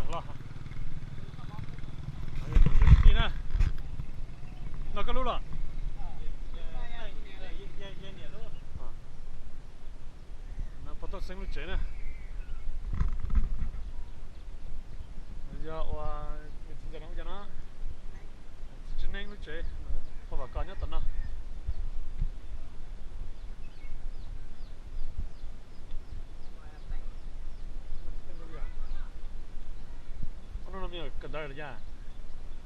Los, no koj lub los. No pog Tooj Xeeb lub tsev na. Yog ua txiv ntxawm no ua cov no, txiv Tswv Neeb lub tsev, pog Vam Kos nyob tom no. Ob hnub no me nyuam kawm ntawv los cas?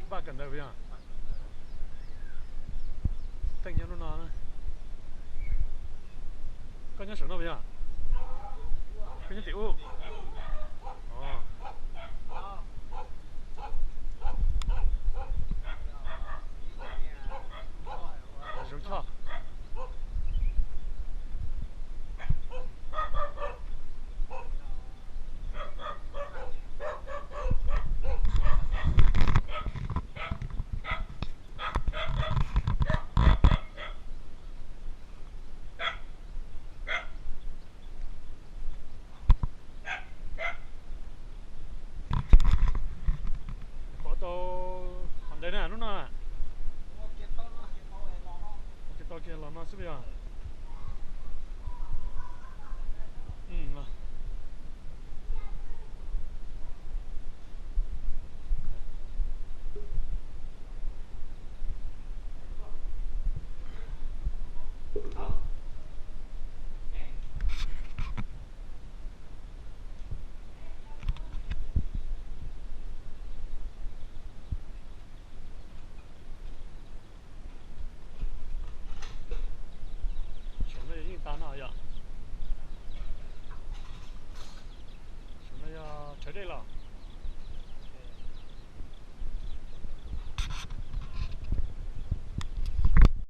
Npaj kawm ntawv puas yog? Teej nyob hnub no. Koj nyob saum no puas yog? Koj nyob tim ub. Zoo choj. Pov tau qhov ntawd na hnub no. Ua kiag tau kiag los no xwb puas yog? Saum no yog yeej tas no yom? Saum no yog tshav dej los?